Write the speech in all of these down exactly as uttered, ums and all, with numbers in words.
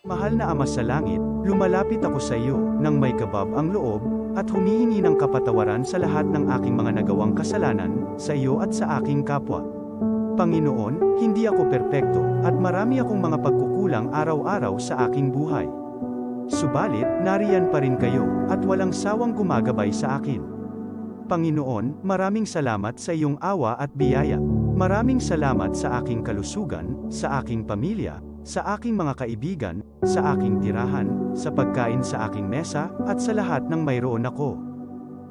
Mahal na Ama sa Langit, lumalapit ako sa iyo nang may kabab ang loob at humihingi ng kapatawaran sa lahat ng aking mga nagawang kasalanan sa iyo at sa aking kapwa. Panginoon, hindi ako perpekto at marami akong mga pagkukulang araw-araw sa aking buhay. Subalit, nariyan pa rin kayo at walang sawang gumagabay sa akin. Panginoon, maraming salamat sa iyong awa at biyaya. Maraming salamat sa aking kalusugan, sa aking pamilya, sa aking mga kaibigan, sa aking tirahan, sa pagkain sa aking mesa, at sa lahat ng mayroon ako.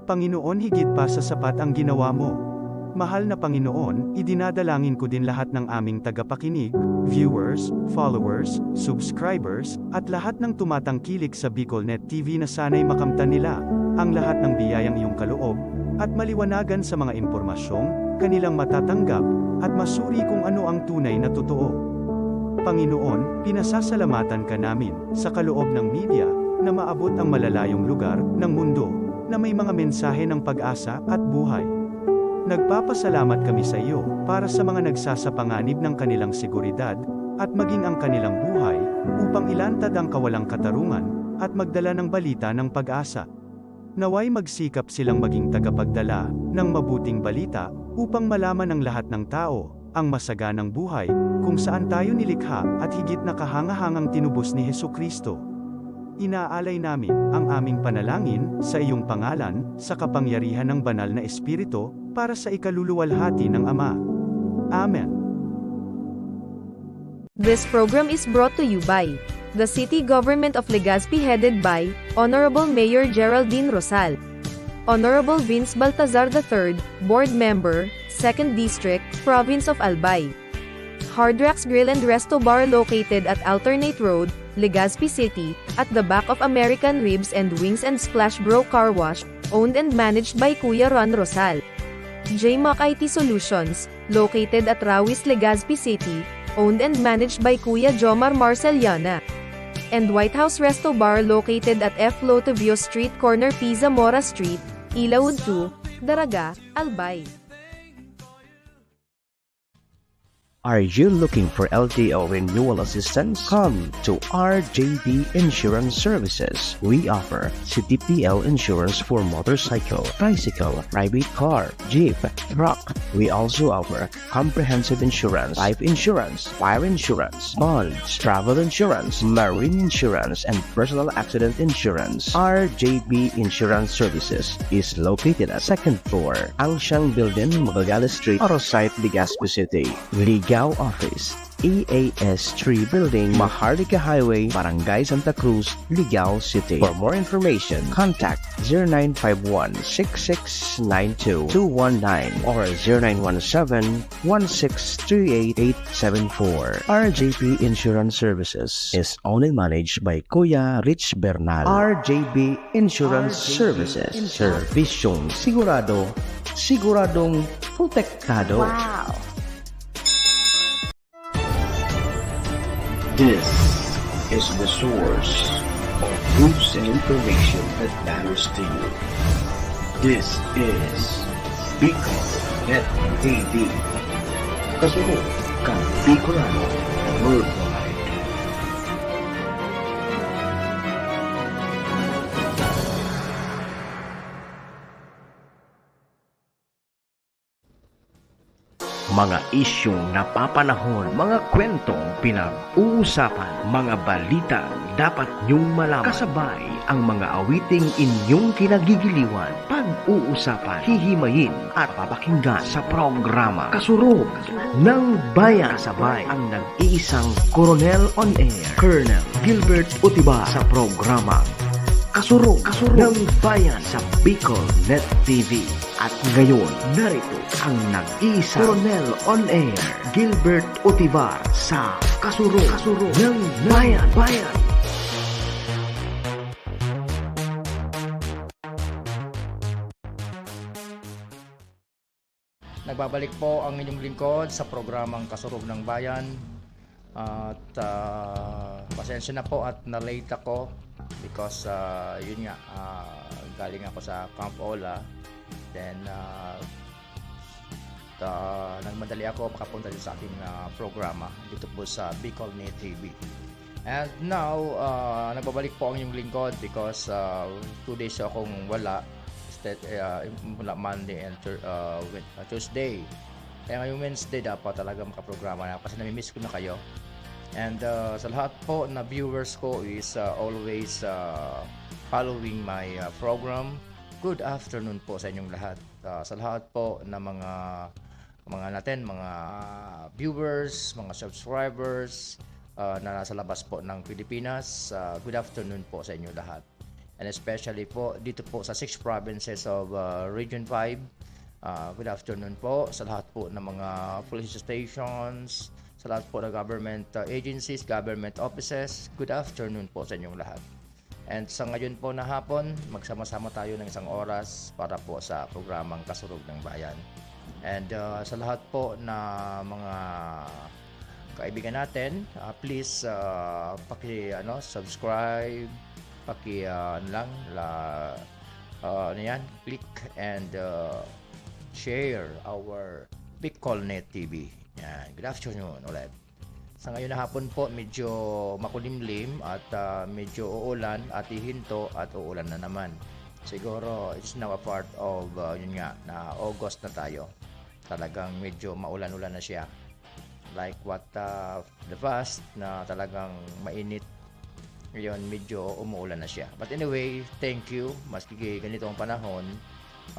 Panginoon, higit pa sa sapat ang ginawa mo. Mahal na Panginoon, idinadalangin ko din lahat ng aming tagapakinig, viewers, followers, subscribers, at lahat ng tumatangkilik sa BicolNet T V na sana'y makamtan nila ang lahat ng biyayang iyong kaloob at maliwanagan sa mga impormasyong kanilang matatanggap at masuri kung ano ang tunay na totoo. Panginoon, pinasasalamatan ka namin sa kaloob ng media na maabot ang malalayong lugar ng mundo na may mga mensahe ng pag-asa at buhay. Nagpapasalamat kami sa iyo para sa mga nagsasapanganib ng kanilang seguridad at maging ang kanilang buhay upang ilantad ang kawalang katarungan at magdala ng balita ng pag-asa. Naway magsikap silang maging tagapagdala ng mabuting balita upang malaman ng lahat ng tao ang masaganang buhay kung saan tayo nilikha at higit na kahangahangang tinubos ni Jesu-Cristo. Inaalay namin ang aming panalangin sa iyong pangalan, sa kapangyarihan ng Banal na Espiritu, para sa ikaluluwalhati ng Ama. Amen. This program is brought to you by the City Government of Legazpi, headed by Honorable Mayor Geraldine Rosal, Honorable Vince Baltazar the third, Board Member, Second District, Province of Albay. Hard Rocks Grill and Resto Bar located at Alternate Road, Legazpi City, at the back of American Ribs and Wings and Splash Bro Car Wash, owned and managed by Kuya Ron Rosal. J Mac I T Solutions, located at Rawis, Legazpi City, owned and managed by Kuya Jomar Marceliana. And White House Resto Bar located at F Lotovio Street, corner P Zamora Street, Ilaud two, Daraga, Albay. Are you looking for L T O renewal assistance? Come to R J B Insurance Services. We offer C T P L insurance for motorcycle, tricycle, private car, jeep, truck. We also offer comprehensive insurance, life insurance, fire insurance, bonds, travel insurance, marine insurance, and personal accident insurance. R J B Insurance Services is located at second floor, Angsiang Building, Magallanes Street, Arosite, Legazpi City. Ligao Office, E A S three Building, Maharlika Highway, Barangay Santa Cruz, Ligao City. For more information, contact zero nine five one six six nine two two one nine or zero nine one seven one six three eight eight seven four. R J P Insurance Services is owned and managed by Kuya Rich Bernal. R J P Insurance Services. Serbisyong sigurado, siguradong protektado. Wow! This is the source of news and information that matters to you. This is Bicol Net T V. Kasurog kan Bicolano worldwide. Mga isyung napapanahon, mga kwentong pinag-uusapan, mga balitang dapat niyong malaman. Kasabay ang mga awiting inyong kinagigiliwan, pag-uusapan, hihimayin at papakinggan sa programa Kasurog ng Bayan. Kasabay ang nag-iisang Koronel on Air, Colonel Gilbert Utibar sa programa Kasurog, Kasurog ng Bayan sa Bicol Net T V. At ngayon, narito ang nag-iisa Koronel on Air, Gilbert Otivar sa Kasurog, Kasurog ng Bayan. Bayan. Nagbabalik po ang inyong lingkod sa programang Kasurog ng Bayan. At, ah, pasensya na po at na-late ako because, ah, yun nga, ah, galing ako sa Camp Ola. Then, ah, ah, nagmadali ako makapunta dito sa aking, ah, programa dito po sa Bicol Net T V. And now, ah, nagbabalik po ang inyong lingkod because, ah, two days akong wala. Instead, ah, mula Monday and Thur- ah, Wed- ah, Tuesday. Kaya ngayong Wednesday dapat talaga makaprograma na kasi namimiss ko na kayo. And, ah, sa lahat po na viewers ko is, ah, always, ah, following my, ah, program. Good afternoon po sa inyong lahat. Ah, sa lahat po na mga, mga natin, mga viewers, mga subscribers, ah, na nasa labas po ng Pilipinas, ah, good afternoon po sa inyo lahat. And especially po dito po sa six provinces of, ah, Region five, ah, good afternoon po sa lahat po ng mga police stations, sa lahat po ng government, ah, agencies, government offices. Good afternoon po sa inyong lahat. And sa ngayon po na hapon, magsama-sama tayo ng isang oras para po sa programang Kasurog ng Bayan. And, ah, sa lahat po na mga kaibigan natin, ah, please, ah, paki, ano, subscribe, paki, ah, ano lang, la, ah, ano yan, click and, ah, share our Bicolnet T V. Yan. Good afternoon ulit. Sa ngayon na hapon po, medyo makulimlim at, ah, medyo uulan at hihinto at uulan na naman. Siguro, it's now a part of, ah, yun nga, na August na tayo. Talagang medyo maulan-ulan na siya. Like what, ah, the past, na talagang mainit. Ngayon, medyo umuulan na siya. But anyway, thank you. Maski ganito ang panahon,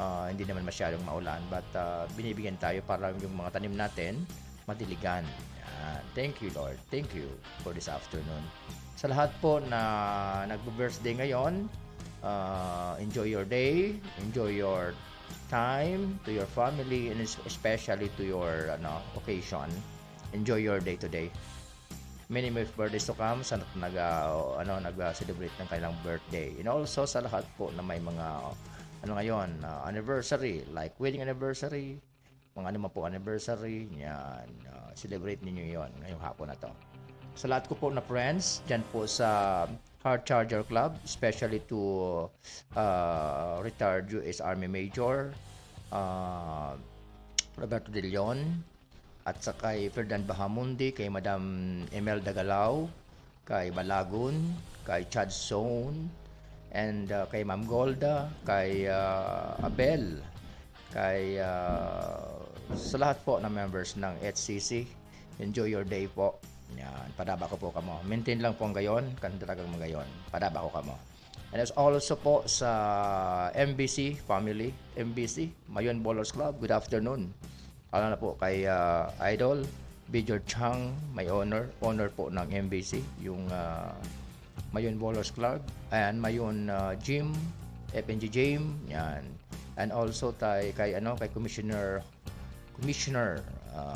ah, hindi naman masyadong maulan. But, ah, binibigyan tayo para yung mga tanim natin, madiligan. Yan. Thank you, Lord. Thank you for this afternoon. Sa lahat po na nagbe-birthday ngayon, ah, enjoy your day, enjoy your time to your family, and es-, especially to your, ano, occasion. Enjoy your day today. Many more birthdays to come sa nag, ah, ano, nag, ah, celebrate ng kanilang birthday. And also sa lahat po na may mga, ano ngayon, ah, anniversary, like wedding anniversary, mga ano man po anniversary, yan, ah, celebrate ninyo yon ngayong hapon na 'to. Sa lahat ko po na friends diyan po sa Heart Charger Club, especially to, ah, retired U S Army Major, ah, Roberto De Leon, at sa kay Ferdinand Bahamundi, kay Madam Imelda Galao, kay Balagon, kay Chad Zone, and, ah, kay Ma'am Golda, kay, ah, Abel, kay, ah, sa lahat po ng members ng H C C, enjoy your day po. Yan, padaba ko po kamo. Maintain lang po ang gayon, kan talagang magayon. Padaba ko kamo. And as also po sa M B C family, M B C, Mayon Bowlers Club, good afternoon. Lalo na po kay, ah, Idol Major Chang, may honor, honor po ng M B C, yung, ah, Mayon Bowlers Club, and Mayon, ah, Gym, F N G Gym, yan. And also tay, kay, ano, kay Commissioner, Commissioner, ah,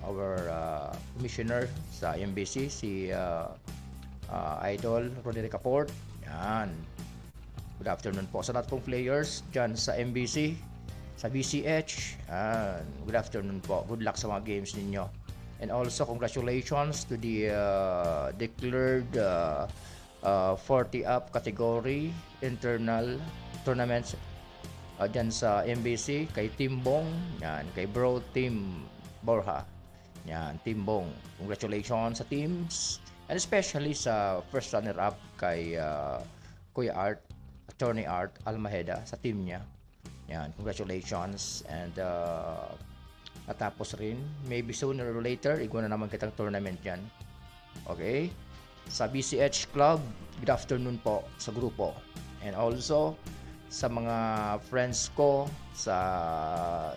our, ah, Commissioner sa M B C, si, ah, ah, Idol Roderick Aport. Yan. Good afternoon po sa lahat pong players dyan sa M B C, sa B C H. Yan. Good afternoon po. Good luck sa mga games ninyo. And also, congratulations to the, ah, declared, ah, ah, forty up category internal tournaments, ah, dyan sa M B C, kay Team Bong, yan, kay Bro Team Borja, yan, Team Bong. Congratulations sa teams, and especially sa first runner-up kay, ah, Kuya Art, Attorney Art Almajeda sa team niya. Yan, congratulations. And, ah, matapos rin, maybe sooner or later, igwa na naman kitang tournament yan. Okay? Sa B C H Club, good afternoon po sa grupo. And also, sa mga friends ko sa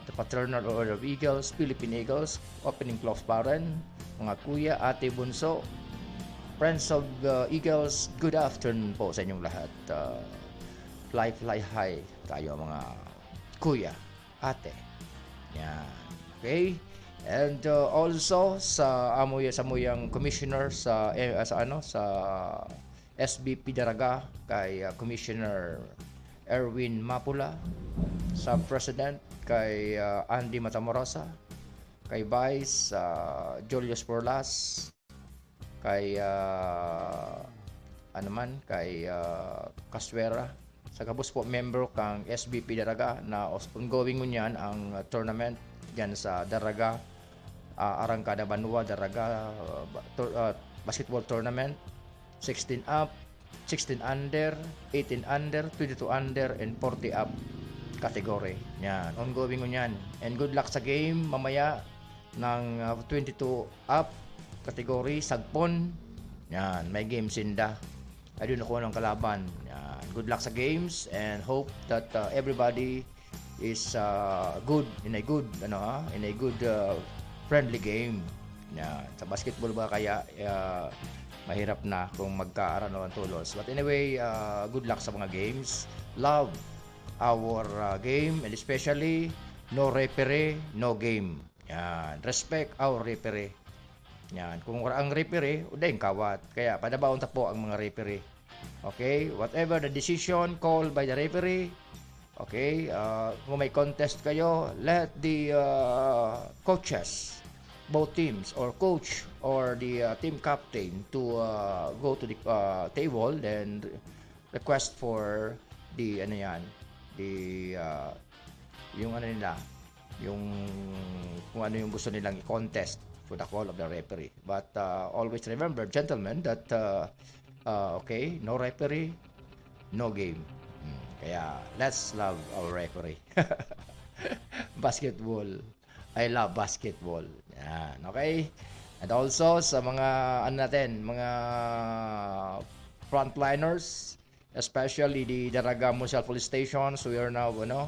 The Fraternal Order of Eagles, Philippine Eagles, Opening Cloth Baron, mga kuya, ate, bunso, friends of, uh, Eagles, good afternoon po sa inyong lahat. Uh, fly, fly high tayo, mga kuya, ate. Yan. Okay? And, uh, also sa amo, sa amuyang commissioner sa, eh, sa ano, sa S B P Daraga, kay, uh, Commissioner Erwin Mapula, sa President kay, uh, Andy Matamorosa, kay Vice, uh, Julius Porlas, kay, ah, ano man, kay, ah, Casuera. Sa gabos po, membro kang S B P Daraga na os-, ongoing ngunyan ang, ah, tournament diyan sa Daraga, ah, Arangkada Banwa, Daraga, ah, ba-, tur-, ah, basketball tournament, sixteen up, sixteen under, eighteen under, twenty-two under, and forty up category. Yan, ongoing ngunyan. And good luck sa game mamaya ng, ah, twenty-two up category, Sagpon. Yan, may game sinda. I don't know kung anong kalaban. Yan, good luck sa games and hope that, ah, everybody is, ah, good, in a good, ano, ha, in a good, ah, friendly game. Yan. Sa basketball ba kaya, ah, mahirap na kung magkaarano ang tulos. But anyway, ah, good luck sa mga games. Love our, ah, game, and especially no referee, no game. Yan. Respect our referee. Yan. Kung wala ang referee, o dahil kawat. Kaya panabaon ta po ang mga referee. Okay? Whatever the decision called by the referee, okay, ah, kung may contest kayo, let the, ah, coaches, both teams, or coach, or the, ah, team captain to, ah, go to the, ah, table, then request for the, ano yan, the, ah, yung ano nila, yung kung ano yung gusto nilang i-contest for the call of the referee. But, ah, always remember, gentlemen, that, ah, ah, okay, no referee, no game. Hmm, kaya, let's love our referee. Basketball. I love basketball. Yan, okay? And also, sa mga, ano natin, mga frontliners, especially the Daraga Municipal Police Stations, we are now, ano,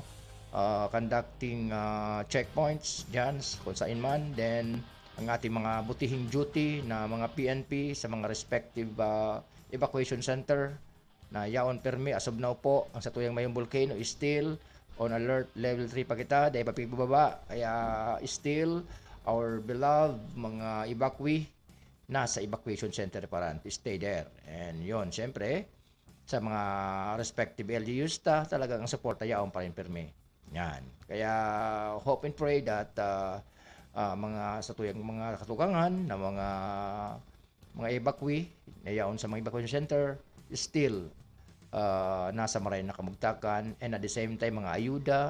uh, conducting, uh, checkpoints dyan, kung saan man. Then, ang ating mga butihing duty na mga P N P sa mga respective, uh, evacuation center na yaon permi, as of now po, ang satuyang Mayong Volcano is still on alert level three pa kita, dahil pa pigbababa. Kaya still, our beloved mga evacuee nasa evacuation center pa rin. Stay there. And yun, syempre, sa mga respective L G Us ta, talagang ang suporta yaon pa rin permi. Yan. Kaya hope and pray that, ah, ah, mga satuyang mga katukangan na mga, mga evacuee na yaon sa mga evacuation center, still, ah, nasa maray na kamugtakan, and at the same time, mga ayuda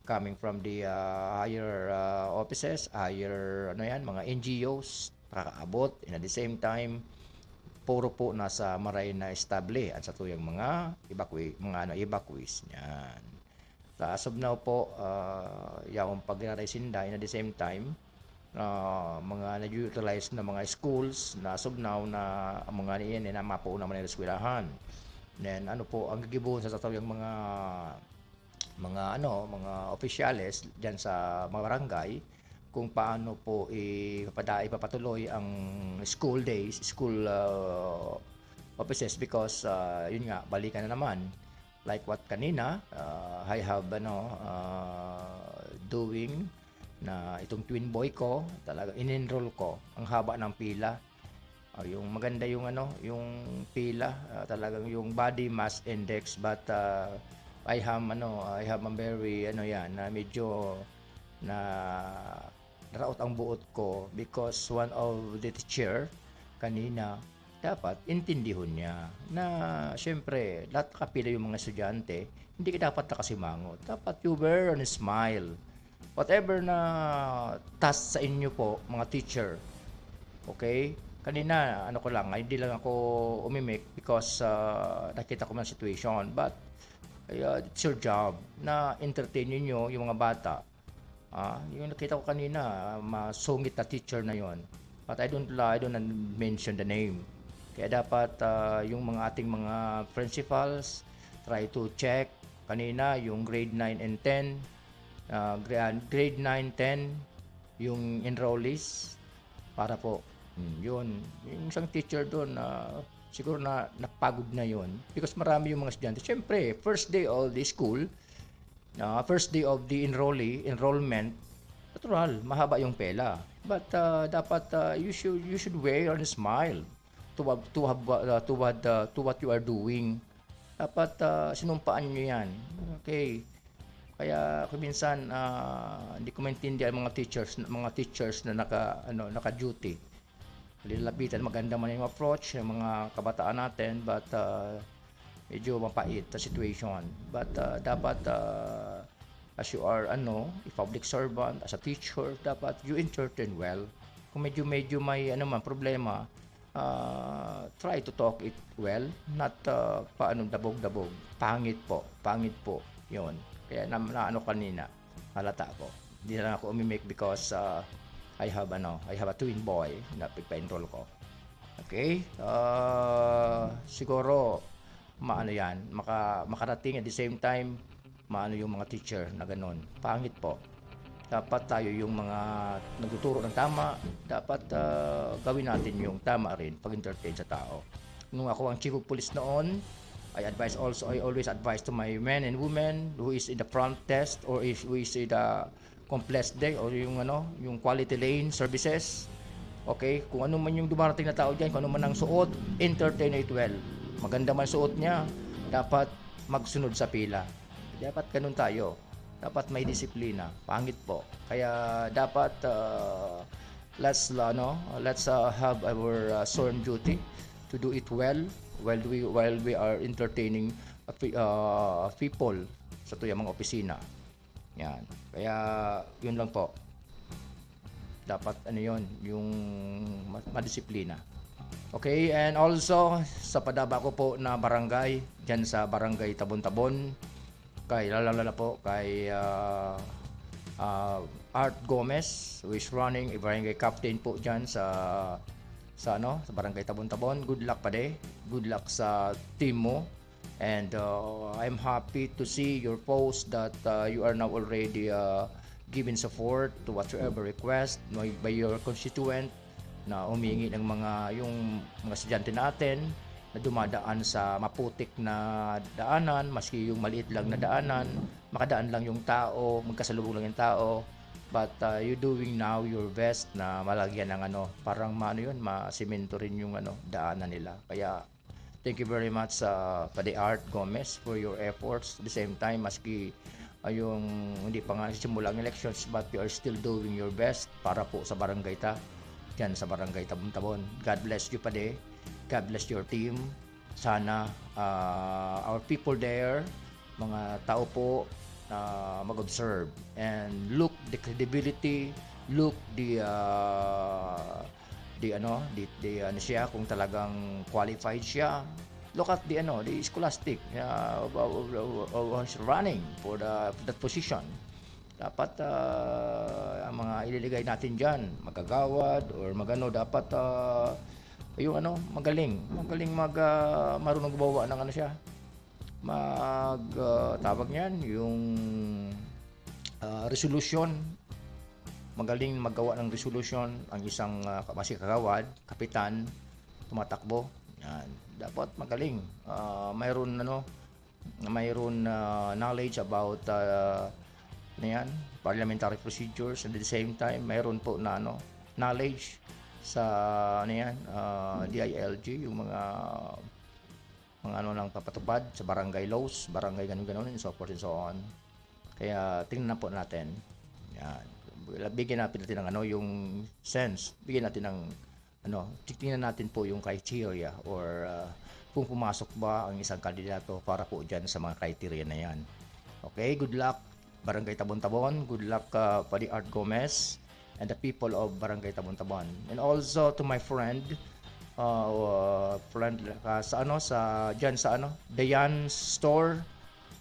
coming from the, ah, higher, ah, offices, higher, ano yan, mga N G Os, nakakaabot, and at the same time, puro po nasa maray na estable ang satuyang mga evacuee, mga, ano, evacuees. Yan. Sa as of now po, ah, yaon pagiraray sinda, and at the same time, ah, mga nag-utilize na mga schools na as of now na ang mga niyan na mapuon naman ang eskwelahan. Then, ano po, ang gigibohon sa satuyang mga, mga, ano, mga opisyales diyan sa mga barangay, kung paano po ipapada-, ipapatuloy ang school days, school, ah, offices, because, ah, yun nga, balikan na naman. Like what kanina, ah, I have, ano, ah, doing na itong twin boy ko, talaga in-enroll ko. Ang haba ng pila. Ah, yung maganda yung, ano, yung pila, ah, talagang yung body mass index, but, ah, I have, ano, I have a very, ano yan, na medyo na naraot ang buot ko because one of the teacher kanina, dapat intindihon niya na siyempre lahat nakapila yung mga estudyante, hindi ka dapat nakasimangot. Dapat you wear and smile. Whatever na task sa inyo po, mga teacher, okay? Kanina, ano ko lang, hindi lang ako umimik because, ah, nakita ko man situation. But, ah, it's your job na entertain ninyo yung mga bata. Ah, yung nakita ko kanina, ah, masungit na teacher na yon. But I don't la-, I don't mention the name. Kaya dapat, ah, yung mga ating mga principals, try to check. Kanina, yung grade nine and ten, ah, gra-, grade nine, ten, yung enrollees, para po, hmm, yun. Yung isang teacher doon, ah, siguro na napagod na yun. Because marami yung mga estudyante. Siyempre, first day of the school, ah, first day of the enrollee, enrollment, natural, mahaba yung pela. But, ah, dapat, ah, you should, you should wear and smile to have, to have, ah, to what, ah, to what you are doing. Dapat, ah, sinumpaan nyo yan. Okay. Kaya kung minsan, ah, hindi ko maintindihan ang mga teachers, mga teachers na naka, ano, naka-duty. Lalapitan, maganda man yung approach ng mga kabataan natin, but, ah, medyo mapait na situation. But, ah, dapat, ah, as you are, ano, a public servant, as a teacher, dapat you entertain well. Kung medyo, medyo may, ano man, problema, ah, try to talk it well, not, ah, paano, dabog-dabog. Pangit po, pangit po. Yun. Kaya na, na ano kanina, halata ko. Hindi lang ako umimik because, ah, I have, ano, I have a twin boy na pagpa-enroll ko. Okay? Ah, siguro, maano yan, maka-, makarating at the same time, maano yung mga teacher na ganun. Pangit po. Dapat tayo yung mga nagtuturo ng tama, dapat, ah, gawin natin yung tama rin pag-entertain sa tao. Nung ako ang chief of police noon, I advise also, I always advise to my men and women who is in the front desk or is, who is in the complex day or yung ano, yung quality lane services. Okay, kung ano man yung dumarating na tao diyan, kung ano man ang suot, entertain it well. Maganda man suot niya, dapat magsunod sa pila. Dapat ganun tayo. Dapat may disiplina. Pangit po. Kaya dapat, ah, let's, ano, let's, ah, have our, ah, sworn duty to do it well while we, while we are entertaining a pe-, ah, people sa tuyang mga opisina. Yan. Kaya, yun lang po. Dapat, ano yun, yung ma-, madisiplina. Okay, and also, sa padaba ko po na barangay, dyan sa Barangay Tabon-Tabon, kay, lalo na po, kay, ah, ah, Art Gomez, who is running a barangay captain po dyan sa, sa, ano, sa Barangay Tabon-Tabon. Good luck, pade. Good luck sa team mo. And, uh, I'm happy to see your post that, uh, you are now already, uh, giving support to whatsoever request by, by your constituent na humingi ng mga, yung mga estudyante natin na dumadaan sa maputik na daanan, maski yung maliit lang na daanan, makadaan lang yung tao, magkasalubong lang yung tao. But, uh, you doing now your best na malagyan ng ano, parang maano yun, masemento rin yung ano, daanan nila. Kaya, thank you very much, uh, Padi Art Gomez, for your efforts. At the same time, maski, uh, yung hindi pa nga nagsisimula ang elections, but you are still doing your best para po sa barangay ta, dyan sa Barangay Tabon-Tabon. God bless you, Padi. God bless your team. Sana, uh, our people there, mga tao po na mag-observe and look the credibility, look the, uh, the ano, the, the ano siya, kung talagang qualified siya. Look at the ano, the scholastic, uh, who is running for the, for that position. Dapat, uh, ang mga ililigay natin diyan, magagawad or magano, dapat, uh, yung ano, magaling, magaling mag, uh, marunong gumawa ng ano siya, mag, ah, tawag niyan, yung, ah, resolusyon. Magaling maggawa ng resolusyon ang isang, ah, ka-, maski kagawad, kapitan, tumatakbo. Yan. Dapat magaling. Ah, mayroon, ano, mayroon, ah, knowledge about, ah, ano yan, parliamentary procedures. And at the same time, mayroon po na, ano, knowledge sa, ano yan, ah, D I L G, yung mga mga ano lang papatupad sa barangay laws, barangay ganun-ganun, and so forth and so on. Kaya tingnan na po natin. Yan. Bigyan natin, natin ng ano, yung sense. Bigyan natin ng ano, tingnan natin po yung criteria or, ah, kung pumasok ba ang isang kandidato para po dyan sa mga criteria na yan. Okay, good luck, Barangay Tabon-Tabon. Good luck, ah, Padi Art Gomez and the people of Barangay Tabon-Tabon. And also to my friend, uh, uh, friend, uh, sa ano, sa, dyan sa ano, Dayan Store,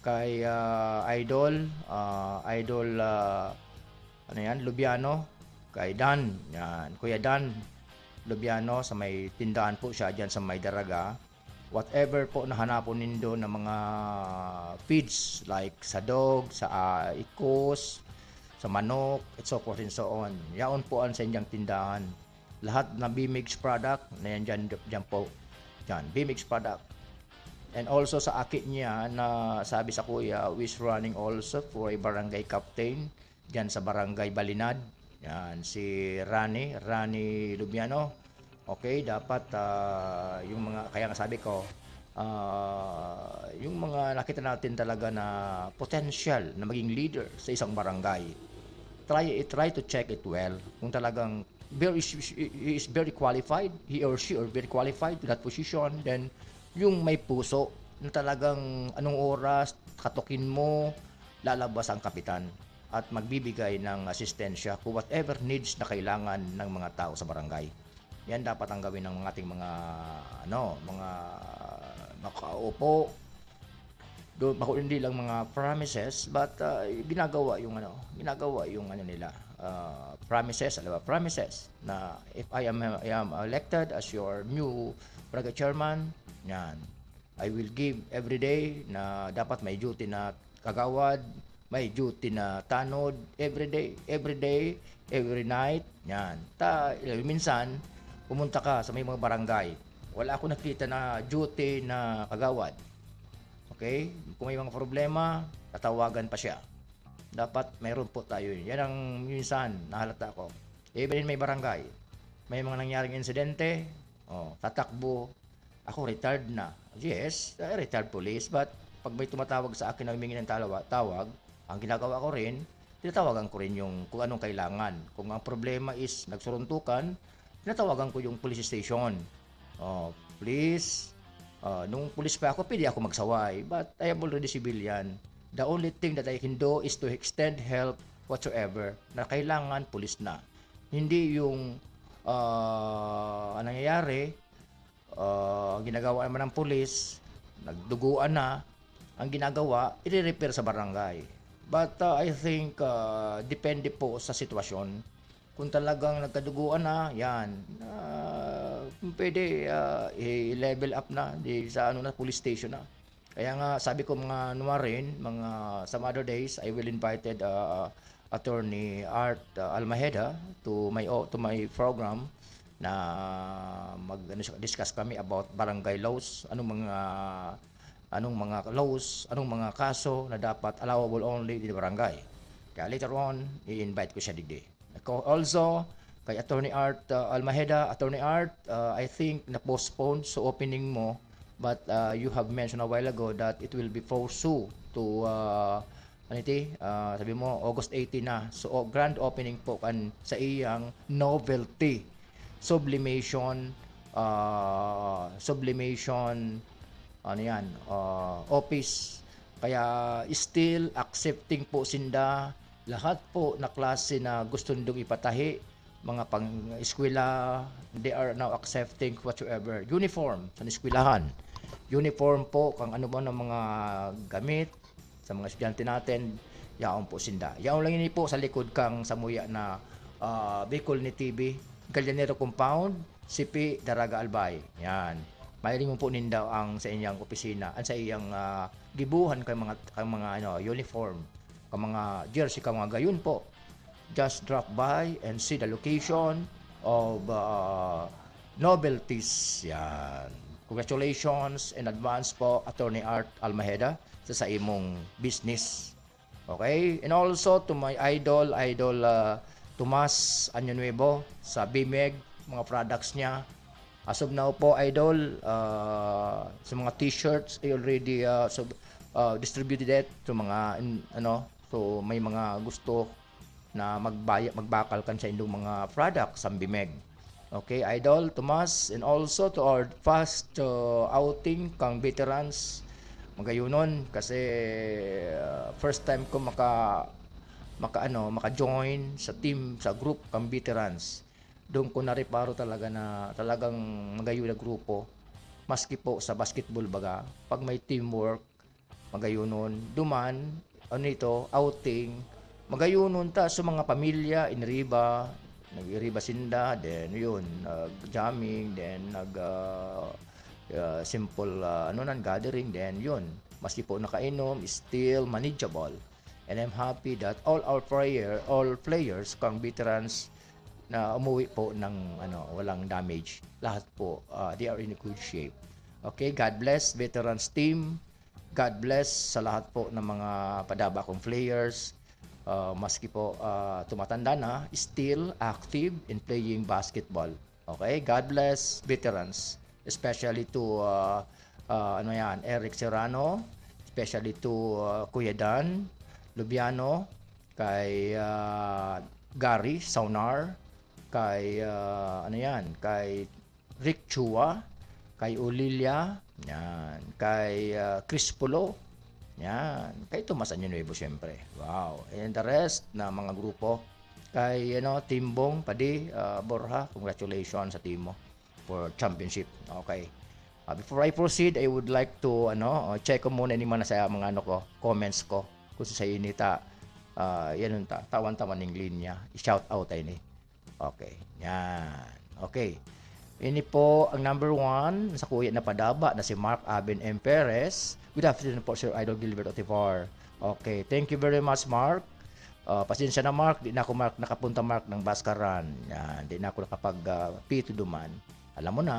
kay, uh, Idol, uh, Idol, uh, ano yan, Lubiano, kay Dan, yan, Kuya Dan Lubiano, sa may tindahan po siya dyan sa may Daraga. Whatever po na hanapon nindo na mga feeds, like sa dog, sa, ah, ikos, sa manok, and so forth and so on. Yaon po ang sa inyang tindahan. Lahat na B-Mix product, na yan dyan, dyan po. Dyan, B-Mix product. And also sa aki niya na sabi sa kuya, who is running also for a barangay captain, dyan sa Barangay Balinad. Yan, si Rani, Rani Lubiano. Okay, dapat, ah, yung mga, kaya nga sabi ko, ah, yung mga nakita natin talaga na potential na maging leader sa isang barangay, try, try to check it well. Kung talagang very, he is very qualified, he or she are very qualified to that position, then yung may puso na talagang anong oras, katukin mo, lalabas ang kapitan at magbibigay ng asistensya kung whatever needs na kailangan ng mga tao sa barangay. Yan dapat ang gawin ng ating mga, ano, mga makaupo. Do, bako hindi lang mga promises, but, ah, ginagawa yung ano, ginagawa yung ano nila, ah, promises, alam ba? Promises na if I am, I am elected as your new barangay chairman, yan, I will give every day na dapat may duty na kagawad, may duty na tanod, every day, every day, every night, yan. Ta, minsan, pumunta ka sa may mga barangay, wala ako nakita na duty na kagawad. Okay? Kung may mga problema, tatawagan pa siya. Dapat mayroon po tayo yun. Yan ang minsan nahalata ko. Even in may barangay, may mga nangyaring insidente, oh, tatakbo, ako retired na. Yes, eh, retired police, but pag may tumatawag sa akin na humingi ng talawa-, tawag, ang ginagawa ko rin, tinatawagan ko rin yung kung anong kailangan. Kung ang problema is nagsuruntukan, tinatawagan ko yung police station. Oh, please, ah, nung pulis pa ako, pwede ako magsaway. But I am already civilian. The only thing that I can do is to extend help whatsoever na kailangan pulis na. Hindi yung, ah, ang nangyayari, ah, ginagawa naman ng pulis, nagduguan na, ang ginagawa, ire-refer sa barangay. But, ah, I think, ah, depende po sa sitwasyon. Kung talagang nagkaduguan na, yan, ah, pwede, ah, i-level up na, di sa ano na, police station na. Kaya nga, sabi ko mga nuwarin, mga some other days, I will invited, ah, Attorney Art, ah, Almajeda to my o-, to my program na mag, ano siya, discuss kami about barangay laws, anong mga, anong mga laws, anong mga kaso na dapat allowable only in the barangay. Kaya later on, i-invite ko siya digdi. Ako, also, kay Attorney Art, ah, Almajeda, Attorney Art, ah, I think na-postpone sa opening mo, but, ah, you have mentioned a while ago that it will be pursue to, ah, ano iti? Ah, sabi mo, August eighteen na. So, o-, grand opening po kan sa iyang novelty sublimation, ah, sublimation, ano yan, ah, office. Kaya still accepting po sinda lahat po na klase na gusto nindong ipatahi, mga pang-eskwela, they are now accepting whatsoever. Uniform sa eskwelahan. Uniform po, kung ano man ang mga gamit sa mga estudyante natin, yaon po sinda. Yaon lang ini po sa likod kang samuya na, ah, Bicol ni T V, Gallinero Compound, Sipi, Daraga, Albay. Yan. Mahiling mo po ninda ang sa inyang opisina, ang sa iyang, ah, gibuhan kang mga, kang mga, ano, uniform, kang mga jersey, kang mga gayon po. Just drop by and see the location of, ah, novelties. Yan. Congratulations in advance po, Attorney Art Almajeda, sa, sa imong business. Okay? And also to my idol, Idol, ah, Tomas Año Nuevo sa B M E G, mga products niya. As of now po, Idol, ah, sa mga t-shirts, I already, ah, sub-, ah, distributed it to mga, in-, ano, so may mga gusto na magbaya-, magbakal kan sa indong mga products sa B M E G. Okay, Idol Tomas, and also to our first, uh, outing kang veterans. Magayonon kasi, uh, first time ko maka-, maka-, ano, maka-join sa team, sa group kang veterans. Doon ko nareparo talaga na talagang magayon na grupo. Maski po sa basketball baga, pag may teamwork, magayonon. Duman, ano ito, outing, magayonon ta sa mga pamilya, iniriba, nag-iriba sinda, then yun, nag-jamming, then nag, ah, ah, simple, ah, ano nan, gathering, then yun. Maski po nakainom, still manageable. And I'm happy that all our player, all players, kang veterans na umuwi po ng, ano, walang damage. Lahat po, ah, they are in good shape. Okay, God bless, veterans team. God bless sa lahat po ng mga padaba kong players. Ah, maski po, ah, tumatanda na, still active in playing basketball. Okay? God bless veterans, especially to, ah, ah, ano yan, Eric Serrano, especially to, ah, Kuya Dan Lubiano, kay, ah, Gary Saunar, kay, ah, ano yan, kay Rick Chua, kay Olilia, yan, kay, ah, Chris Pulo, yan, kay Tomas Año Nuevo, siyempre. Wow. And the rest na mga grupo, Kay, ano, Timbong, Padi, ah, Borja, congratulations sa team mo for championship. Okay. Ah, before I proceed, I would like to, ano, ah, check ko muna ini man sa mga, ano ko, comments ko. Kung sa inita, ah, yan ta, tawan-tawan ning linya. I-shout out tayo ni. Okay. Yan. Okay. Ini po ang number one sa kuya na padaba na si Mark Aben M. Perez. Good afternoon po, Sir Idol Gilbert Otivar. Okay. Thank you very much, Mark. Ah, pasensya na, Mark. Di na ako, Mark, nakapunta, Mark, ng Baskaran. Yan. Di na ako nakapag, ah, pito duman. Alam mo na,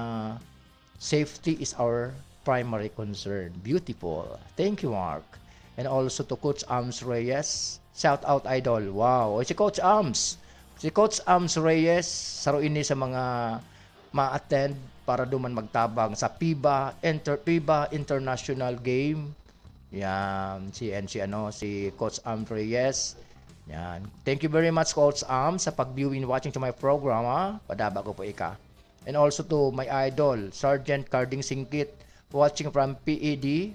safety is our primary concern. Beautiful. Thank you, Mark. And also to Coach Ams Reyes. Shout out, Idol. Wow. O, si Coach Ams. Si Coach Ams Reyes, saro ini sa mga ma-attend para duman magtabang sa PIBA, Inter-, PIBA International Game. Yan, si, and si, ano, si Coach Ams Reyes. Yan. Thank you very much, Coach Am, sa pag-viewing, watching to my program, ha? Padaba ko po ika. And also to my idol, Sergeant Carding Singkit, watching from P E D,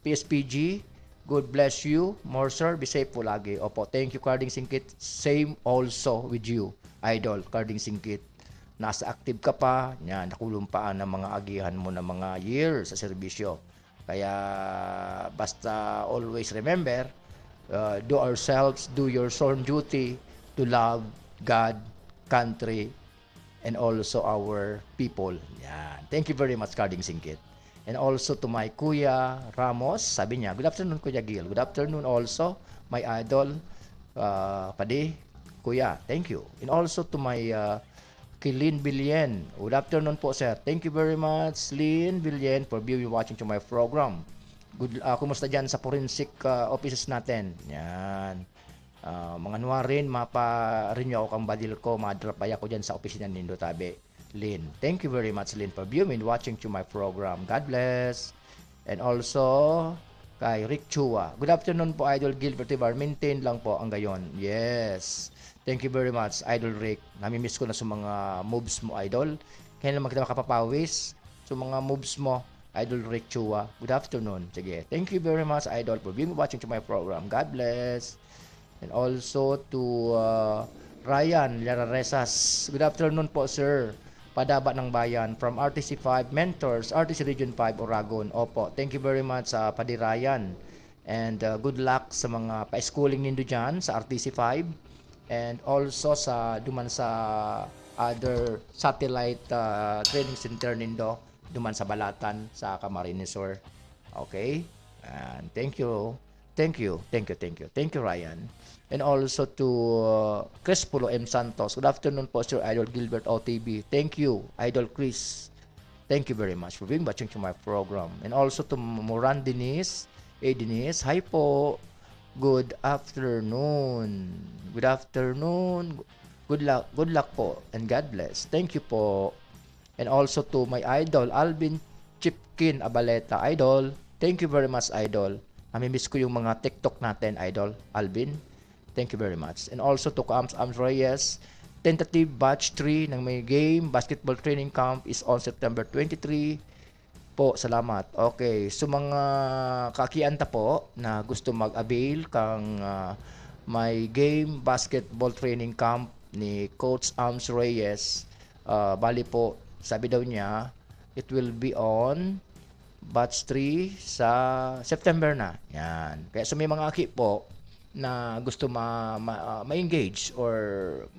P S P G. God bless you more, sir. Be safe po lagi. Opo, thank you, Carding Singkit. Same also with you, Idol Carding Singkit. Nasa active ka pa, yan, nakulumpaan ng mga agihan mo ng mga years sa serbisyo. Kaya basta always remember, uh, do ourselves, do your sworn duty to love God, country, and also our people. Yan. Thank you very much, Carding Singkit. And also to my Kuya Ramos, sabi niya, "Good afternoon, Kuya Gil." Good afternoon also, my idol, uh, Padi, Kuya. Thank you. And also to my, uh, kay Lynn Villen. Good afternoon po, sir. Thank you very much, Lynn Villen, for viewing, watching to my program. Good, ah, kumusta dyan sa forensic, ah, offices natin? Yan. Ah, mga nuwarin, mapa-renew ako kang badil ko, madrop ay ako dyan sa opisina nindo, tabi. Lynn. Thank you very much, Lynn, for viewing, watching to my program. God bless. And also, kay Rick Chua. Good afternoon po, Idol Gilbert Ibar. Maintain lang po ang gayon. Yes. Thank you very much, Idol Rick. Namimiss ko na sa mga moves mo, Idol. Kaya naman kita makapapawis sa mga moves mo, Idol Rick Chua. Good afternoon. Sige. Thank you very much, Idol, for being watching to my program. God bless. And also to, uh, Ryan Lararesas. Good afternoon po, sir. Padaba ng Bayan from R T C five Mentors, R T C Region five, Oragon. Opo, thank you very much, ah, Padi Ryan. And, uh, good luck sa mga pa-schooling nindo dyan sa R T C five. And also sa, duman sa other satellite, uh, training center nindo, duman sa Balatan, sa Camarines Sur. Okay? And thank you. Thank you, thank you, thank you. Thank you, Ryan. And also to, uh, Crespulo M Santos. Good afternoon po, Sir Idol Gilbert O T V. Thank you, Idol Chris. Thank you very much for being watching to my program. And also to Moran Denise. Hey, Denise. Hi po. Good afternoon. Good afternoon. Good luck. Good luck po. And God bless. Thank you po. And also to my idol, Alvin Chipkin Abaleta. Idol, thank you very much, Idol. Namimiss ko yung mga TikTok natin, Idol. Alvin, thank you very much. And also to Kams Ams Reyes, tentative batch three ng may game, basketball training camp is on September twenty-three. Po, salamat. Okay, so mga kaakian ta po na gusto mag-avail kang, ah, may game basketball training camp ni Coach Ams Reyes, ah, bali po, sabi daw niya, it will be on batch three sa September na. Yan. Kaya sa may mga aki po na gusto ma-, ma-, ah, ma-engage or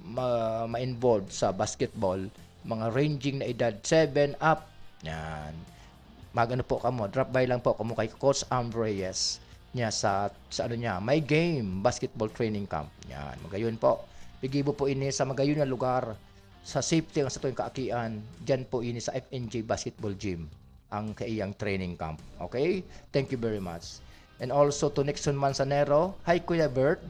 ma-, ma-involve sa basketball, mga ranging na edad seven up, yan. Mag-ano po kamo, drop by lang po kamo kay Coach Am Reyes niya sa, sa ano niya, may game, basketball training camp. Yan, magayon po. Pigibo po ini sa magayon na lugar, sa safety ang satong kaakian. Diyan po ini sa F N J Basketball Gym, ang kaiyang training camp. Okay? Thank you very much. And also to Nixon Manzanero, "Hi, Kuya Bert.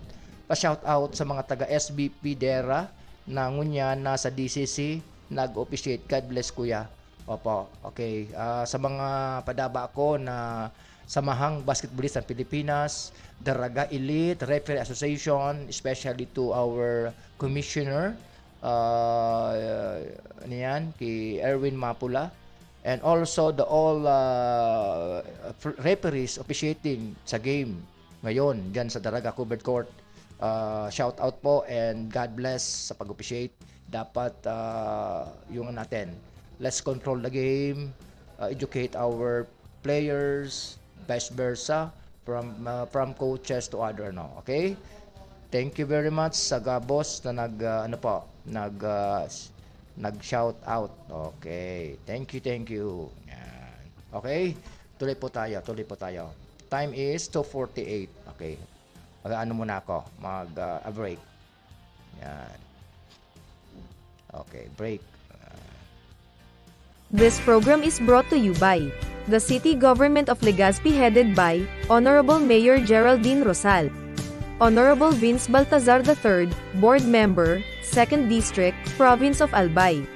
Pa-shout out sa mga taga S B P Dera na ngunyan nasa D C C, nag-officiate. God bless, Kuya." Opo, okay. Ah, sa mga padaba ko na samahang basketballist ng Pilipinas, Daraga Elite Referee Association, especially to our commissioner, ah, ano yan, kay Erwin Mapula, and also the all, ah, f-, referees officiating sa game ngayon dyan sa Daraga Covered Court. Ah, shout out po and God bless sa pag-officiate. Dapat, ah, yung natin, let's control the game, ah, educate our players, vice versa, from, ah, from coaches to other, no? Okay? Thank you very much sa gabos na nag, ah, ano po, nag, ah, s-, nag-shout out. Okay. Thank you, thank you. Yan. Okay? Tuloy po tayo, tuloy po tayo. Time is two forty-eight. Okay. Mag-aano muna ako, mag, ah, a break. Yan. Okay, break. Ah. This program is brought to you by the City Government of Legazpi, headed by Honorable Mayor Geraldine Rosal. Honorable Vince Baltazar the third, Board Member, Second District, Province of Albay.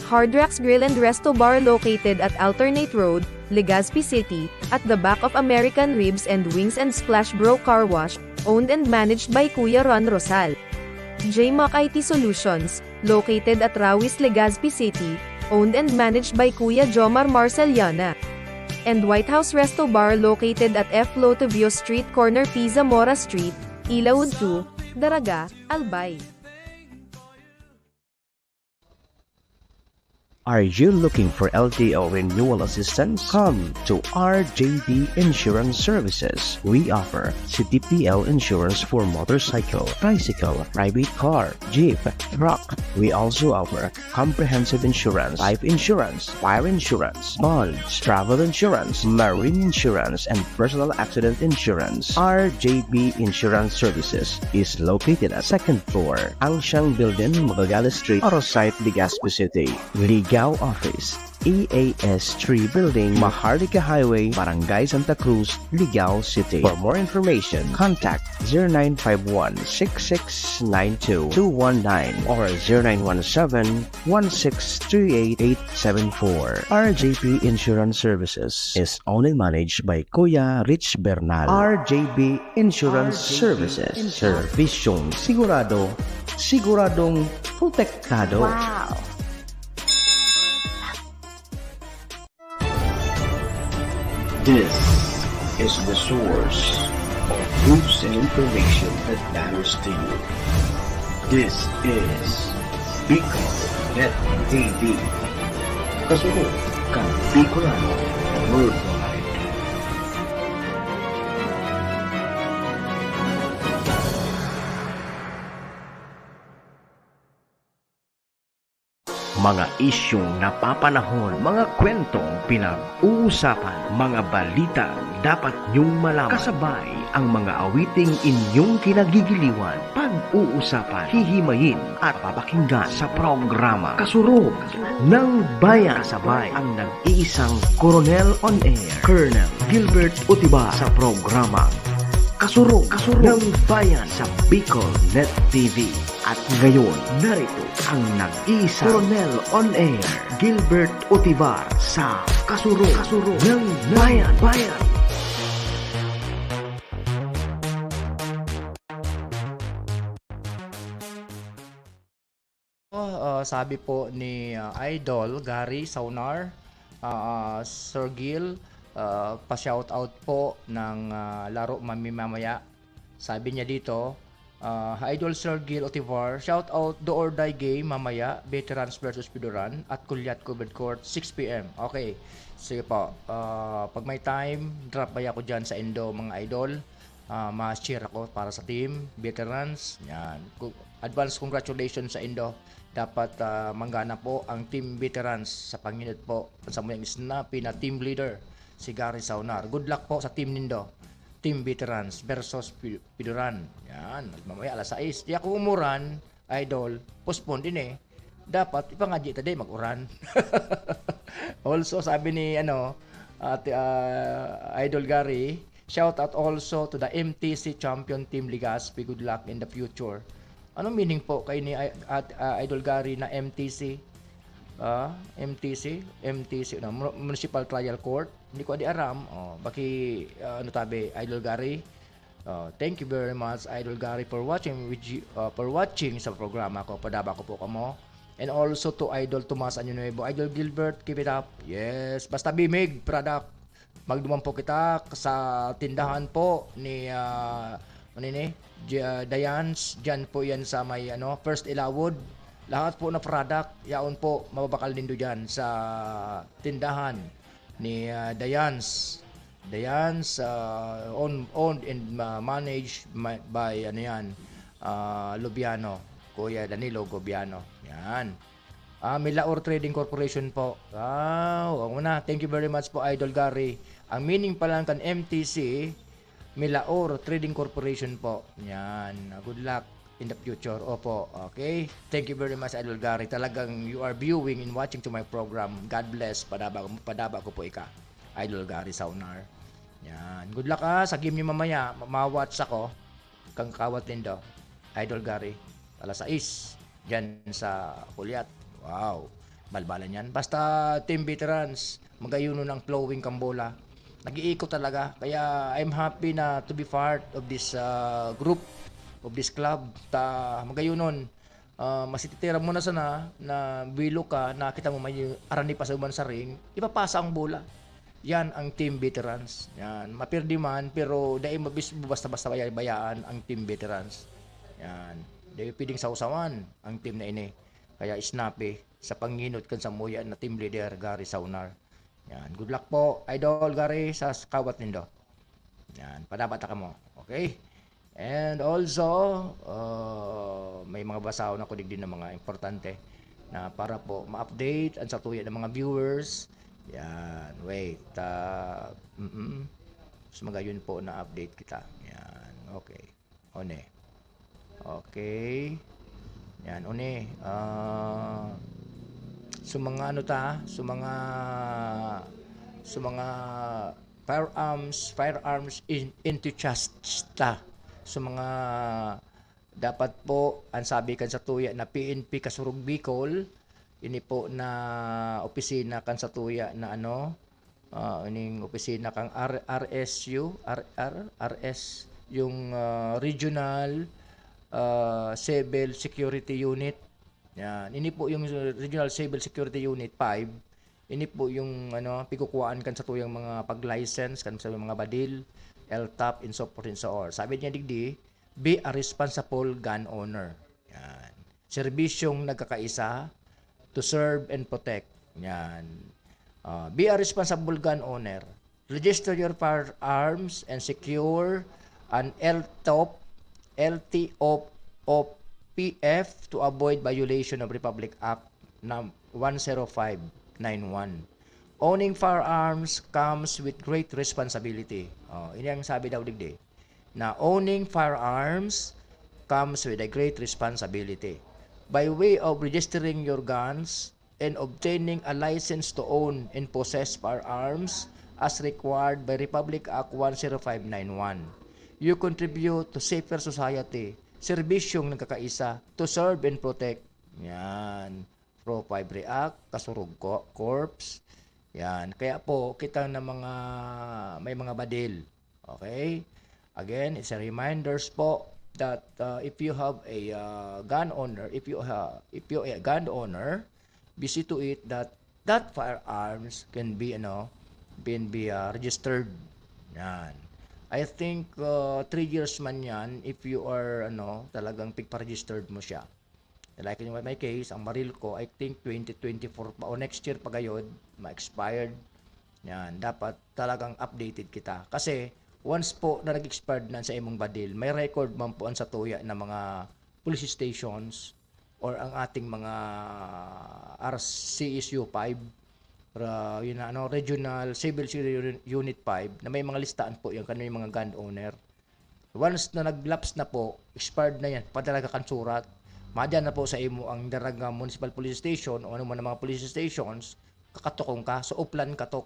Hard Rocks Grill and Resto Bar, located at Alternate Road, Legazpi City, at the back of American Ribs and Wings and Splash Bro Car Wash, owned and managed by Kuya Ron Rosal. J Mac I T Solutions, located at Rawis, Legazpi City, owned and managed by Kuya Jomar Marceliana. And White House Resto Bar, located at F Lotovio Street, corner P Zamora Street, Ilaud two, Daraga, Albay. Are you looking for L T O renewal assistance? Come to R J B Insurance Services. We offer C T P L insurance for motorcycle, tricycle, private car, jeep, truck. We also offer comprehensive insurance, life insurance, fire insurance, bonds, travel insurance, marine insurance, and personal accident insurance. R J B Insurance Services is located at second floor, Angsiang Building, Magallanes Street, Oro Site, Legazpi City. Ligao Office, E A S three Building, Maharlika Highway, Barangay Santa Cruz, Ligao City. For more information, contact zero nine five one, six six nine two, two one nine or zero nine one seven, one six three eight, eight seven four. R J P Insurance Services is owned and managed by Kuya Rich Bernal. R J B Insurance Services. Serbisyong sigurado, siguradong protektado. Wow! This is the source of news and information that matters to you. This is Bicol Net T V. Kasunod kan Bicolano Worldwide. Mga isyung napapanahon, mga kwentong pinag-uusapan, mga balitang dapat niyong malaman. Kasabay ang mga awiting inyong kinagigiliwan, pag-uusapan, hihimayin at papakinggan sa programa Kasurog ng Bayan. Kasabay ang nag-iisang Koronel on Air, Colonel Gilbert Utibar, sa programa Kasurog, Kasurog ng Bayan sa Bicol Net T V. At ngayon, narito ang nag-iisang Koronel on Air, Gilbert Utibar sa Kasurog, Kasurog ng Bayan, Bayan. Oh, ah, sabi po ni, ah, Idol Gary Saunar, ah, ah, "Sir Gil, ah, pa-shoutout po ng, ah, laro mami mamaya." Sabi niya dito, ah, "Hi, Idol Sir Gil Otivar, shout out Do or Die game mamaya, Veterans versus Pidoran at Kulyat Covered Court, six P M." Okay, sige po. Ah, pag may time, drop by ako dyan sa Indo, mga idol. Ah, ma-cheer ako para sa team, veterans. Yan. Ku-, advance congratulations sa Indo. Dapat, ah, manggana po ang team veterans sa panginot po sa muyang snappy na team leader, si Gary Saunar. Good luck po sa team nindo. Team Veterans versus Pi-, Pidoran. Yan. Mamaya alas sais. Di ako umuran, idol. Postpone din eh. Dapat ipangadyi ta di mag-uran. Also, sabi ni, ano, at, ah, Idol Gary, shout out also to the M T C champion team Legazpi. Good luck in the future. Anong meaning po kay ni I-, at, ah, Idol Gary na M T C? Ah, M T C? M T C, no? Mu-, Municipal Trial Court? Hindi ko adi aram. Oh, baki, ah, ano tabi, Idol Gary? Oh, thank you very much, Idol Gary, for watching with you, ah, for watching sa programa ko. Padaba ko po kamo. And also to Idol Tomas Año Nuevo. Idol Gilbert, keep it up. Yes, basta Bimig product. Magduman po kita sa tindahan po ni, ah, ano ini, Dia-, Diane's, diyan po yan sa may, ano, First Ilawod. Lahat po na product, yaon po, mababakal nindo diyan sa tindahan ni, ah, Diane's. Diane's, ah, own-, owned and ma-, managed ma-, by, ano yan, ah, Lubiano, Kuya Danilo Gobiano. Yan. Ah, Milaor Trading Corporation po. Wow, ako na. Thank you very much po, Idol Gary. Ang meaning pa lang kan M T C, Milaor Trading Corporation po. Yan. Ah, good luck in the future. Opo. Okay. Thank you very much, Idol Gary. Talagang you are viewing and watching to my program. God bless. Padaba, padaba ko po ika, Idol Gary Saunar. Yan. Good luck, ah, sa game niyo mamaya. Ma-, ma-watch ako. Kang kawat nindo, Idol Gary. Alas sais. Diyan sa Kulyat. Wow. Balbalan yan. Basta Team Veterans, magayunon ang flowing kan bola. Nag-iikot talaga. Kaya I'm happy na to be part of this, ah, group, of this club. Ta magayunon, ah, masititira mo na sana na bilo ka, nakita mo may arani pa sa uban sa ring, ipapasa ang bola. Yan ang Team Veterans. Yan, mapirdi man, pero dai mabis-, basta-basta baya-, bayaan ang Team Veterans. Yan, dai pwedeng sawsawan ang team na ini. Kaya snappy sa panginot kan samuya na team leader, Gary Saunar. Yan, good luck po, Idol Gary, sa s-, kawat nindo. Yan, padabata kamo. Okay? And also, ah, may mga basahon ako digdi na mga importante na para po ma-update ang satuya ng mga viewers. Yan, wait. Ah, mm Mas magayon po na update kita. Yan, okay. One. Okay. Yan, one. Ah, so mga ano ta, so mga, so mga firearms, firearms en-, enthusiasts ta. So mga dapat po, ang sabi kan satuya na P N P Kasurog Bicol, ini po na opisina kan satuya na ano, ah, ining opisina kan R-, R S U, R R, R S, yung, ah, Regional, ah, Civil Security Unit. Yan. Ini po yung Regional Civil Security Unit five. Ini po yung, ano, pigkukuhaan kan satuyang mga pag-license, kan sa mga badil, L T O P, and so forth and so on. Sabi niya digdi, "Be a responsible gun owner." Yan. Serbisyong nagkakaisa, to serve and protect. Yan. Ah, be a responsible gun owner. Register your firearms and secure an L T O P, L T O P F to avoid violation of Republic Act num-, one zero five nine one. Owning firearms comes with great responsibility. Oh, ini ang sabi daw digdi, na owning firearms comes with a great responsibility. By way of registering your guns and obtaining a license to own and possess firearms as required by Republic Act one zero five nine one, you contribute to safer society, serbisyong nagkakaisa, to serve and protect. Yan. Pro five React, Kasurog Co-, Corps. Yan. Kaya po, kita na mga, may mga badil. Okay? Again, it's a reminders po that, uh, if you have a, uh, gun owner, if you ha-, if you a gun owner, be see to it that that firearms can be, ano, can be, uh, registered. Yan. I think, uh, three years man yan if you are, ano, talagang pigpa-registered mo siya. Like in my case, ang baril ko, I think twenty twenty-four pa o next year pa gayod, ma-expired. Yan, dapat talagang updated kita. Kasi, once po na nag-expired na sa imong badil, may record man po ang satuya na mga police stations or ang ating mga R C S U five, ra-, yun na, ano, Regional Civil Security Unit five, na may mga listahan po yan, kano yung mga gun owner. Once na nag-lapse na po, expired na yan, padala ka kan surat. Madyan na po sa imo ang Daraga Municipal Police Station o ano man ang mga police stations, kakatukong ka, so uplan katok.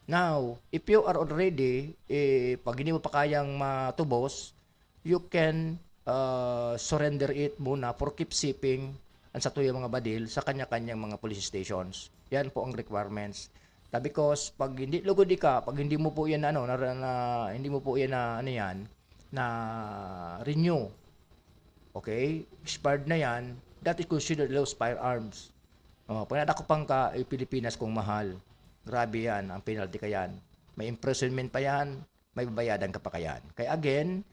Now, if you are already, eh, pag hindi mo pa kayang matubos, you can, uh, surrender it muna for keepsiping ang satuyang mga badil sa kanya-kanyang mga police stations. Yan po ang requirements. Ta because pag hindi lugod ika, pag hindi mo po yan ano, na, na, hindi mo po yan na, ano yan, na renew, okay? Expired na yan, that is considered lost firearms. Oh, pag nadakpan ka, eh, Pilipinas kong mahal. Grabe yan, ang penalty ka yan. May imprisonment pa yan, may babayadan ka pa kayan. Kaya again,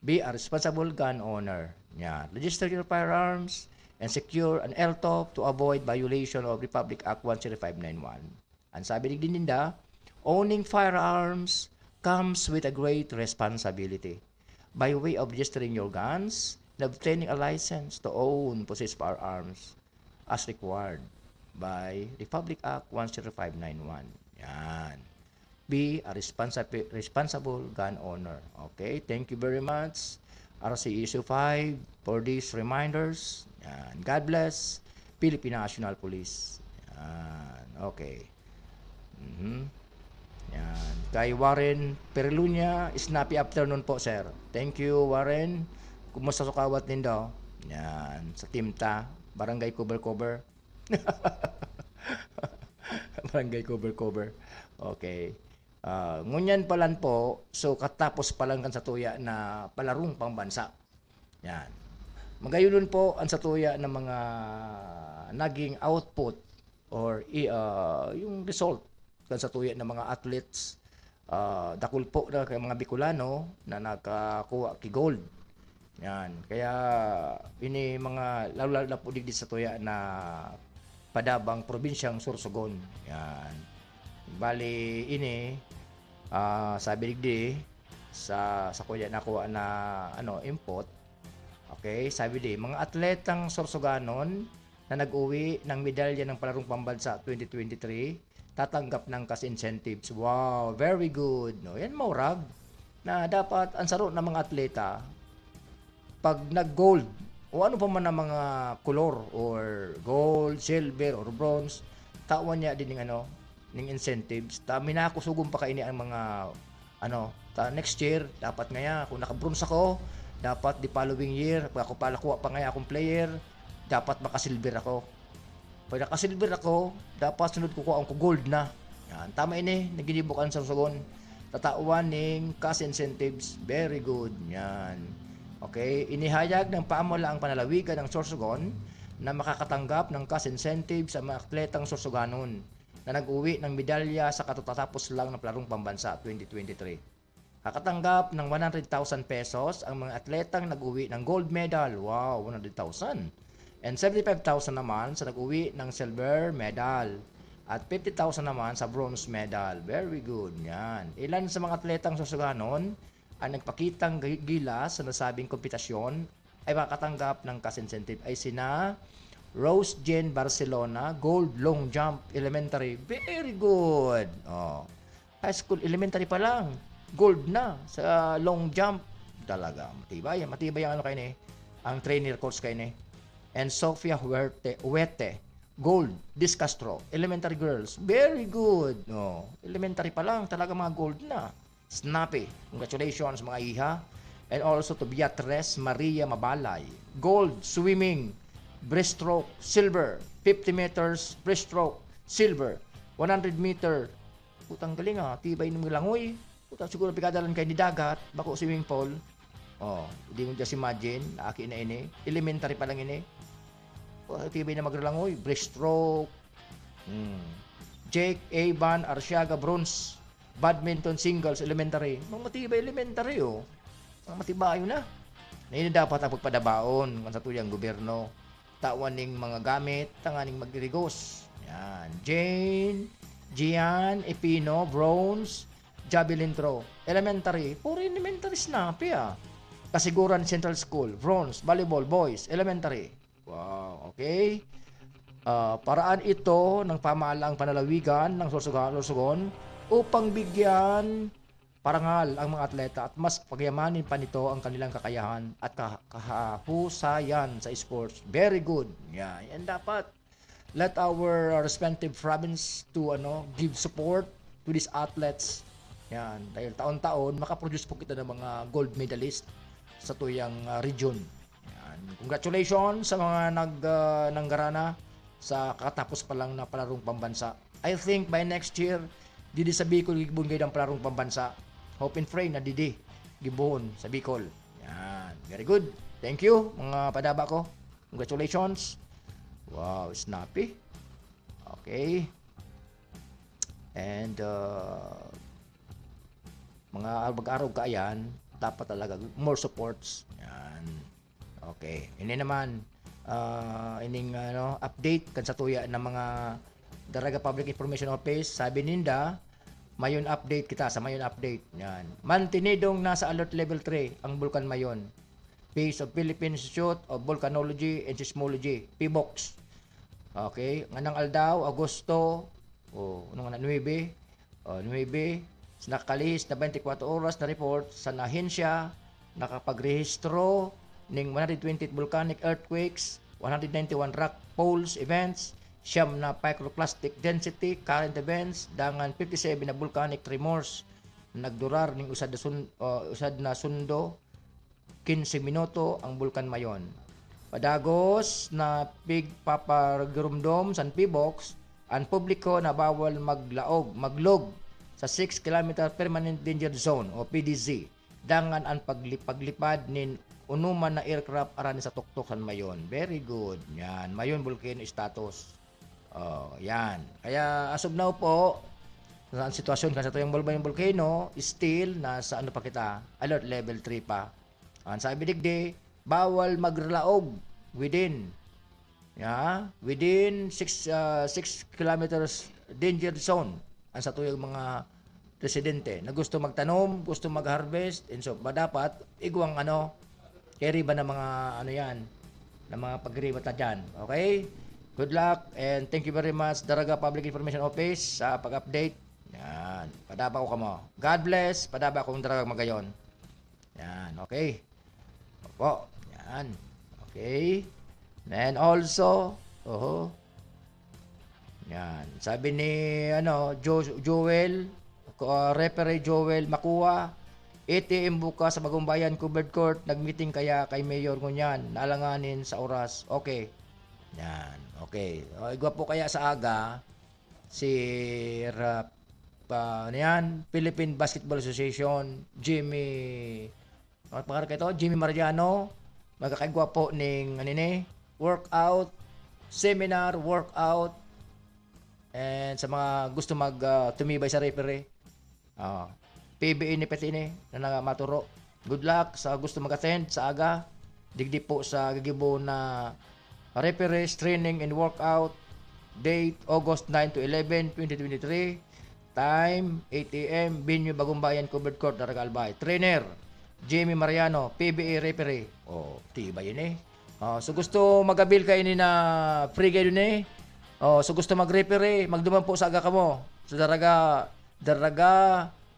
Be a responsible gun owner. Yan. Register your firearms and secure an L T O P to avoid violation of Republic Act one zero five nine one. Ang sabi digdi ninda, owning firearms comes with a great responsibility. By way of registering your guns and obtaining a license to own, possess firearms as required by Republic Act one zero five nine one. Yan. Be a responsible, responsible gun owner. Okay, thank you very much, R C S U five, for these reminders. Yan. God bless, Philippine National Police. Yan. Okay. Mhm. Yan. Kay Warren Perilunya, snappy afternoon po, sir. Thank you, Warren. Kumusta sa kawat nindo? Yan. Sa Timta, Barangay Cover Cover. Barangay Cover Cover. Okay. Ah, ngunyan pa lang po, so katapos pa lang kan satuya na palarong pambansa. Yan. Magayon po ang satuya ng mga naging output or i-, ah, yung result kan satuya ng mga athletes, ah, dakul po na kay mga Bicolano na nakakuha ki gold. Yan. Kaya ini mga, lalo-lalo na po digdi satuya na padabang probinsyang Sorsogon. Yan. Bali, ini, ah, sabi digdi sa, sa kuya nakuha na, ano, impot. Okay, sabi di, mga atletang Sorsoganon na nag-uwi ng medalya ng Palarong Pambansa twenty twenty-three, tatanggap ng cash incentives. Wow, very good. No, yan maurag na dapat ang saro ng mga atleta, pag nag-gold, o ano pa man ang mga kolor, or gold, silver, or bronze, tawan niya din ng ano, ng incentives. Ta, minakusugon pa kaini ang mga, ano, ta, next year, dapat ngaya, kung naka-bronze ako, dapat the following year, pag ako pala kuha pa ngaya akong player, dapat maka-silver ako. Pag naka-silver ako, dapat sunod ko kuha ko gold na. Yan, tama ini, naginibo kan Sorsogon. Tatawan ning cash incentives. Very good. Yan. Okay, inihayag ng pamahalaang panlalawigan ng Sorsogon na makakatanggap ng cash incentives ang mga atletang Sorsoganon na nag-uwi ng medalya sa katatapos lang na Palarong Pambansa twenty twenty-three. Kakatanggap ng one hundred thousand pesos ang mga atletang nag-uwi ng gold medal. Wow, one hundred thousand. And seventy-five thousand naman sa nag-uwi ng silver medal. At fifty thousand naman sa bronze medal. Very good. Yan. Ilan sa mga atletang Sorsoganon ang nagpakitang gi-, gilas sa nasabing kompetisyon ay makakatanggap ng cash incentive ay sina Rose Jane Barcelona, gold long jump, elementary. Very good. Oh. High school, elementary pa lang, gold na sa long jump. Talaga, matibay. Matibay ang ano kayo ni, ang trainer coach kayo ni. And Sofia Huerte, Huete, gold, discus throw, elementary girls. Very good. Oh, elementary pa lang, talaga mga gold na. Snappy. Congratulations, mga iha. And also to Beatrice Maria Mabalay. Gold, swimming, breaststroke, silver, fifty meters, breaststroke, silver, one hundred meter. Putang galing ah, tibay ng langoy. Puta, siguro pigadalan kayo ni dagat, bako swimming pool. Oh, di mo just imagine, aki na ini. Elementary pa lang ini. Oh, tibay na maglalangoy, breaststroke. Hmm. Jake Avon Arsiaga, bronze. Badminton singles, elementary. Mga matibay elementary, oh. Mga matibayo na. Na yun dapat ang pagpadabaon kan satuyang gobyerno. Tawan ning mga gamit, tanganing magrigos. Yan. Jane, Gian, Epino, bronze, javelin throw. Elementary. Puro elementary snappy, ah. Kasiguran Central School, bronze, volleyball, boys, elementary. Wow, okay. Ah, paraan ito ng pamahalaang panlalawigan ng Sorsogon, Sorsogon upang bigyan parangal ang mga atleta at mas pagyamanin pa nito ang kanilang kakayahan at ka-, kahusayan sa sports. Very good. Yeah, yan dapat. Let our respective province to, ano, give support to these athletes. Yan, dahil taon-taon makaproduce po kita ng mga gold medalist sa tuyang, ah, region. Yan. Congratulations sa mga nag, ah, nanggarana sa katapos pa lang na palarong pambansa. I think by next year, didi sa Bicol, gigibohon kayo ng palarong pambansa. Hope and pray na didi, gibohon sa Bicol. Yan. Very good. Thank you, mga padaba ko. Congratulations. Wow, snappy. Okay. And, uh, mga mag-arog kaayan, dapat talaga more supports. Yan. Okay. Ini naman, ah, ining, ano, update kan satuya na mga Daraga Public Information Office, sabi ninda, Mayon update kita sa Mayon update. Yan. Mantenidong nasa alert level three ang Bulkan Mayon. Base of Philippine Institute of Volcanology and Seismology, PHIVOLCS. Okay, nganang aldaw, Agosto, oh, ano nga na, nuebe? Oh, nuebe, sa nakalihis na twenty-four oras na report sa ahensya, nakapagrehistro ning one hundred twenty volcanic earthquakes, one hundred ninety-one rock faults events, siyam na pyroclastic density current events, dangan fifty-seven na volcanic tremors. Nagdurar ning usad na sun-, ah, usad na sundo, quince minuto ang Bulkan Mayon. Padagos na pigpaparumdom san PHIVOLCS an publiko na bawal maglaog, maglog sa six kilometer Permanent Danger Zone o P D Z, dangan an pagli-, paglipad nin unuman na aircraft arani sa tuktok san Mayon. Very good. Yan, Mayon volcano status. Oh, yan. Kaya as of now po, ang sitwasyon kan satuyang Balbayan Volcano, still nasa ano pa kita, alert level three pa. Ang sabi digdi, bawal maglaog within, ya, within six, ah, six kilometers danger zone ang satuyang mga residente na gusto magtanom, gusto mag-harvest, and so, ba dapat igwang ano, kaya riba ng mga ano yan, ng mga pagriba ta dyan. Okay? Good luck and thank you very much, Daraga Public Information Office, sa pag-update. Yan. Padaba ko kamo. God bless. Padaba kong Daraga Magayon. Yan. Okay. Opo. Yan. Okay. And also, oho. Yan. Sabi ni, ano, Jo-, Joel, ko-, ah, Referee Joel Makua, A T M bukas sa Bagong Bayan Covered Court, nag-meeting kaya kay Mayor ngunyan, naalanganin sa oras. Okay. Yan. Okay. O, igwa po kaya sa aga, si Rap-, ah, ano yan? Philippine Basketball Association, Jimmy, ano pangalan kayo to? Jimmy Mariano, magkakaigwa po ning, ano ni, workout, seminar, workout, and sa mga gusto mag, ah, tumibay sa referee, ah, P B A ni pati ni, na, na maturo. Good luck sa gusto mag-attend sa aga. Digdi po sa gigibo na referees training and workout. Date, August nine to eleven, twenty twenty-three. Time, eight A M. Venue, Bagong Bayan, Covered Court, Daraga Albay. Trainer, Jimmy Mariano, P B A referee. Oh, tibay yun eh. Oh, so gusto mag-avail kayo ni na free kayo dun eh. Oh, so gusto mag-referee, magduman po sa aga kamo. Sa Daraga, Daraga,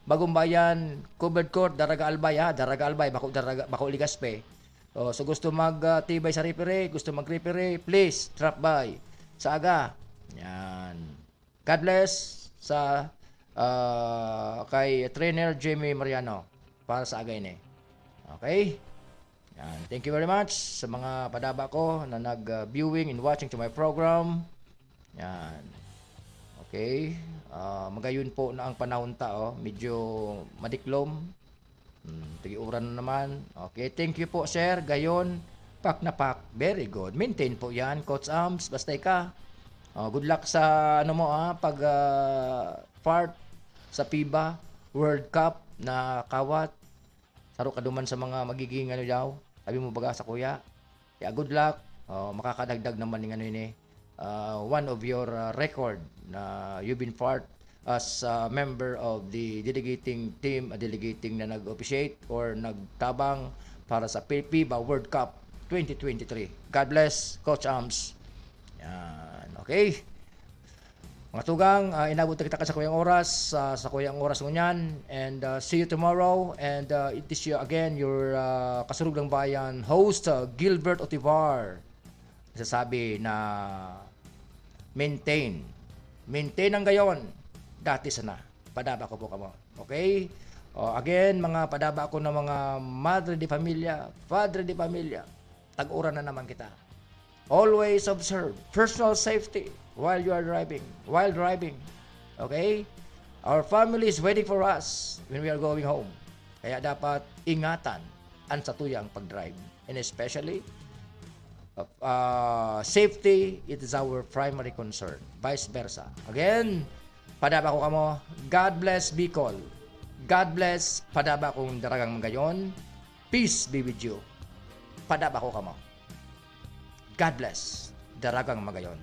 Bagong Bayan, Covered Court, Daraga Albay, ha? Daraga Albay, bako, Daraga, bako Legazpi. Oh, so gusto mag, ah, tibay sa referee, gusto mag-referee, please, drop by. Sa aga. Yan. God bless sa, ah, kay Trainer Jimmy Mariano para sa aga ini. Okay? Yan. Thank you very much sa mga padaba ko na nag, ah, viewing and watching to my program. Yan. Okay. Ah, magayon po na ang panahon ta, oh. Medyo madiklom. Hmm, tag-uran na naman. Okay, thank you po, sir. Gayon, pak na pak. Very good. Maintain po yan, Coach Ams. Basta ika. Oh, good luck sa, ano mo, ah, pag, ah, part sa fiba World Cup na kawat. Saro ka duman sa mga magiging, ano daw, sabi mo baga sa kuya. Kaya good luck. Oh, makakadagdag naman ng ano ini, ah, one of your, ah, record na you've been part as a member of the delegating team, a delegating na nag-officiate or nagtabang para sa Pi-, fiba World Cup twenty twenty-three. God bless, Coach Ams. Yan, okay. Mga tugang, ah, inabot na kita kan sakuyang oras, ah, sakuyang oras ngunyan. And, ah, see you tomorrow. And, ah, it is you again, your, ah, Kasurog ng Bayan host, ah, Gilbert Otivar. Nagsasabi na maintain. Maintain ang gayon. Dati sana. Padaba ko po kamo. Okay? O, again, mga padaba ko na mga madre de familia, padre de familia, tag-uran na naman kita. Always observe personal safety while you are driving, while driving. Okay? Our family is waiting for us when we are going home. Kaya dapat ingatan ang satuyang pag-drive. And especially, uh, safety, it is our primary concern. Vice versa. Again, padaba ko kamo. God bless Bicol. God bless, padaba kong daragang magayon. Peace be with you. Padaba ko kamo. God bless, daragang magayon.